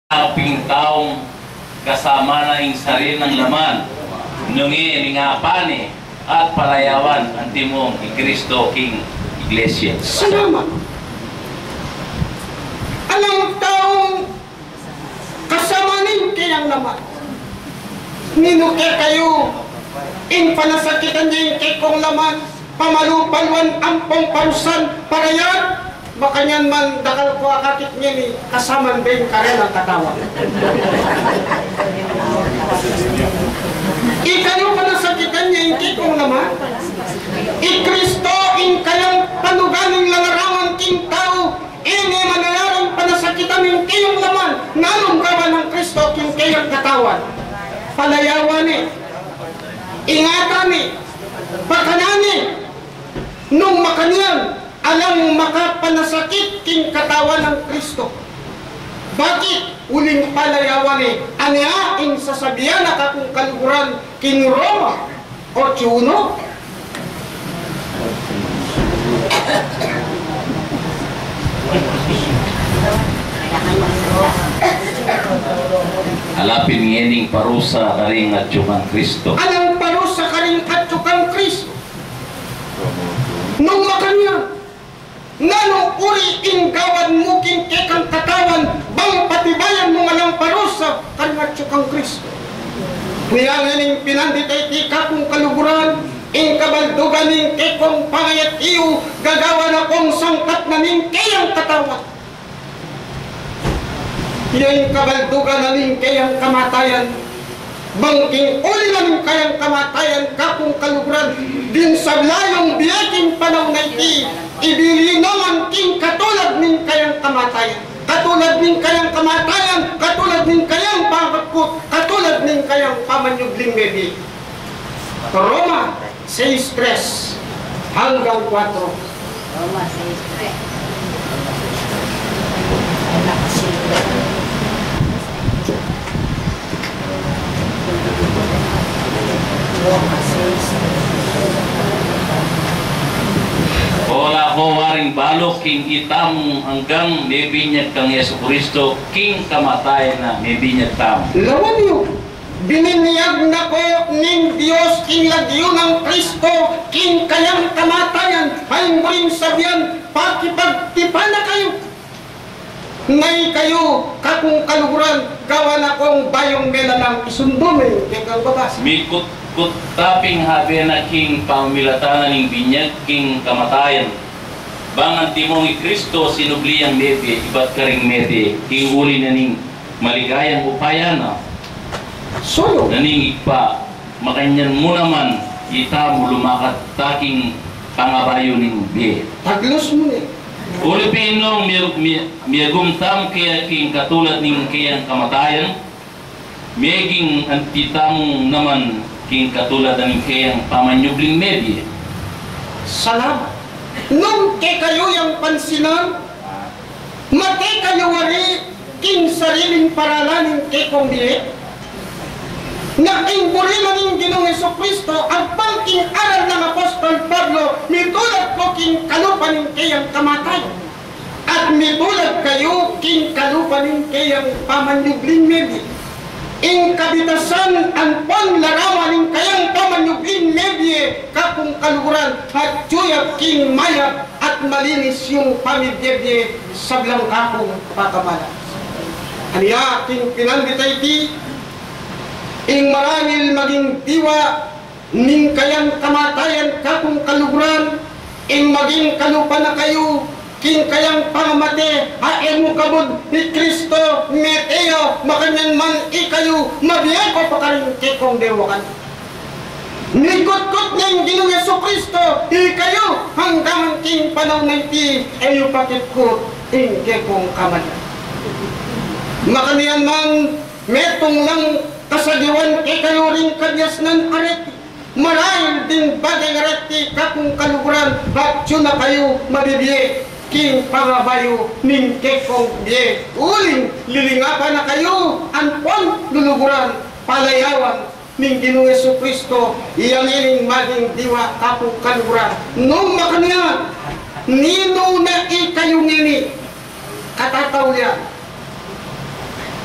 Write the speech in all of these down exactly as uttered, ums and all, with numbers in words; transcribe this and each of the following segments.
Pin taung kasama na ing sarili nang laman, nung e ning apa ne, at palayawan antimong i Kristo king iglesia. Salamat. Alang taung kasama ning keyang laman. Ninu kekayu ing panasakitan ne ing kekong laman, pamalu-paluan ampong parusan, parayat, makanyan man dakal ku akakit ngeni, kasaman deng karelang katawan. Ikayu panasakitan ne ing kekong laman, i Kristo ing kayang panugan ning lalarawan king tau, ini manayarang panasakitan ing keyang laman, nanu ing gawan nang Kristo king keyang katawan? Palayawan ne, ingatan ne, pakanan ne, nung makanyan, alang makapanasakit king katawan nang Kristo. Bakit? Uling palayawan ne, anya ing sasabian na, kakung kaluguran, king Roma otso uno. Ala pin ngening parusa karing atyu kang Kristo. Alang parusa karing atyu kang Kristo. Nung makanyan, nanu uri ing gawan mu king kekang katawan, bang patibayan mung alang parusa karing atyu kang Kristo? Kuya ngening pinandit a iti, kakung kaluguran, ing kabaldugan ning kekong pangayat yu, gagawan na kung sangkap na ning keyang katawan. Ing kabaldugan na ning keyang kamatayan, bang king uli na ning keyang kamatayan, kakung kaluguran, ding sabla yung bie king panaun a iti, ibili na man king katulad ning keyang kamatayan. Katulad ning keyang kamatayan, katulad ning keyang pangakapkut, katulad ning keyang pamanyubling mebie. Roma seis tres hanggang kuatro. Roma seis tres. Roma seis tres. Ola ko waring baluk king ita mung anggang mebinyag kang Jesucristo king kamatayan na mebinyag tamu. Lawan yu, bininyag na ko ning Dios king lagyu nang Kristo king kayang kamatayan, a ing buring sabian, pakipagtipan na kayu. Na ikayu, kakung kaluguran, gawan na kung bayung melalang, isundu me ing kekang babas. Mikutkut ta pin habe na king pamamilatan na ning binyag king kamatayan. Bang antimong i Kristo sinubli yang mebie, ibat karing mete, king uli na ning maligayang upaya na. Solo. Na ning Ibpa, makanyan mu naman itamu lumakat ta king pangabayu ning bie. Taglus mu ne. Uli pin nung mi-, mi-, miagum tamu kaya king katulad ning keyang kamatayan, meging anti tamu naman king katulad ning keyang pamanyubling mebie. Salamat. Nung kekayu yang pansinan, mate kayu wari king sariling paralan ning kekong bie? Na king buri na ning Ginung Jesucristo, agpang king aral nang Apostol Pablo, mitulad ko king kalupa ning keyang kamatayan, at mitulad kayu king kalupa ning keyang pamanyubling mebie. Ing kabitasan ampon larawan ning kayang pamanyubling mebie, kakung kaluguran, atyu ya king mayap at malinis yung pamibie-bie sablang kakung pagkamala. Anya king pinandit a iti, ing marangil maging diwa ning kayang kamatayan, kakung kaluguran, ing maging kalupa na kayu king kayang pangamate, a e mu kabud i Kristo, mete ya, makanyan man ikayu, mabie ko pa karing kekong dewakan. Mikutkut ne ing Ginung Jesucristo ikayu, anggang king panaun a iti, e yu pakitkut ing kekong kamatayan. Makanyan man, metung lang kasagiwan kekayu ring kabiasnan a reti. Marahil ding bage a reti, kakung kaluguran, atyu na kayu mabibie king pangabayu ning kekong bie. Uling lilingapan na kayu ampon luluguran, palayawan ning Ginung Jesucristo, yang ining maging diwa, kakung kaluguran. Nung makanyan, ninu na ikayu ngeni? Katataulian.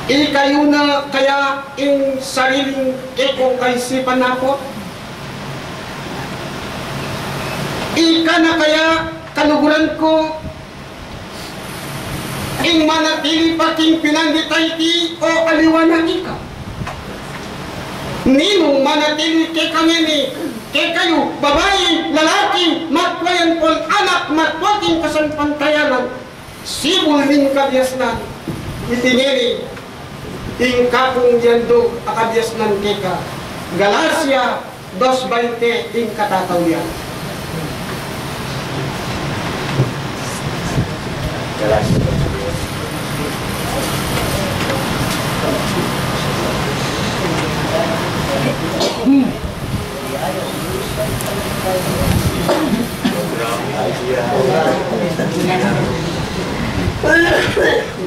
Ikayu na kaya ing sariling kekong kaisipan, Apo? Ika na kaya kaluguran ku ing manatili pa king pinandit a iti, o aliwa na ika? Ninung manatili keka ngeni, kekayu, babai, lalaki, matua yan pon anak, matua king kasalpantayanan, sibul ning kabiasnan, iti ngeni ing kakung yandug a kabiasnan keka. Galacia dos veinte, ing katatawlian.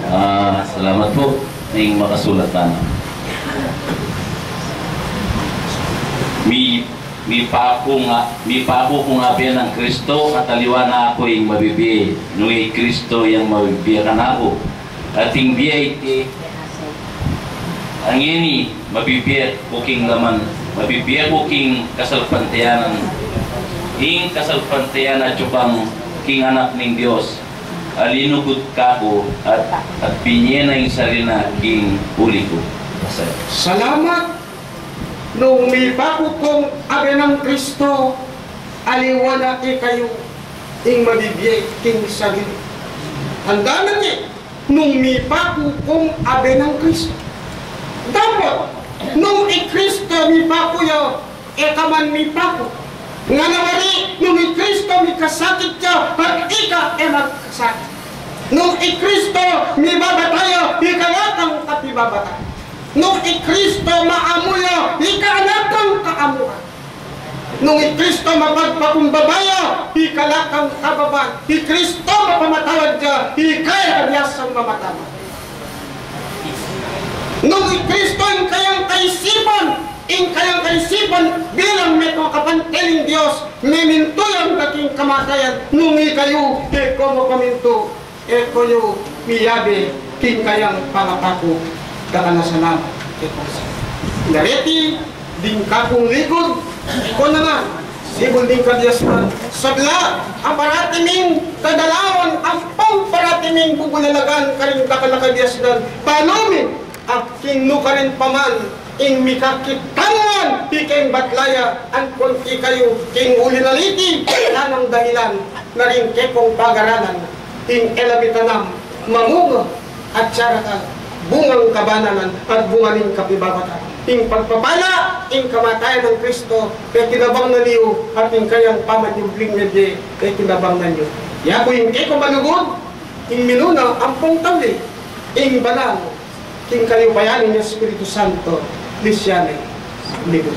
Ah, salamat pu ning makasulat na. Mi, mipaku nga, mipaku kung abe nang Kristo, at aliwa na aku ing mabibie, nung i Kristo yang mabibie kanaku. At ing bie iti, ngeni, mabibie ku king laman, mabibie ku king kasalpantayanan, ing kasalpantayanan atyu kang king Anak ning Dios, a linugud kaku at, at binie na ing sarili na king uli ku. Salamat. Nung mipaku kung abe nang Kristo, aliwa na ikayu ing mabibie king sarili. Tandaan nung mipaku kung abe nang Kristo. Dapot, nung i Kristo mipaku ya, e ka man mipaku. Ngana wari, nung i Kristo mikasakit ya, at ika e magkasakit. Nung i Kristo mibabata ya, ika la kang kapibabata. Nung i Kristo maamu ya, ika la kang kaamuan. Nung i Kristo mapagpakumbaba ya, ika la kang kababan. I Kristo mapamatawad ya, ika e biasang mamatawad. Nung i Kristo ing kayang kaisipan, ing kayang kaisipan bilang metung a kapantay ning Dios, memintu yang dating kamatayan, nung ikayu, e ko mapamintu, e ko yu miyabe king kayang pangapaku, dakal a salamat. E ko sa. Dareti, ding kakung ligud, e ko na nga, sibul ding kabiasnan, sabla a parati ming kadalawan, ampong parati ming bubulalagan karing dakal a kabiasnan, panumin, at king nukarin pa man, ing mikakitangan, king batlaya, ampon ikayu, king uli na niti, nanang dahilan, na ring kekong pagaralan, ing e la mitanam, mamunga, at sara ka, bungang kabanalan, at bunga ning kapibabatan. Ing pagpapala, ing kamatayan nang Kristo, pekinabang na niyu, at ing kayang pamanyubling mebie, pekinabang na niyu. Yaku ing kekong malugud, ing minuna, ampong tauli, ing banal, king kayupayan ning Espiritu Santo, Luciane, Ligo.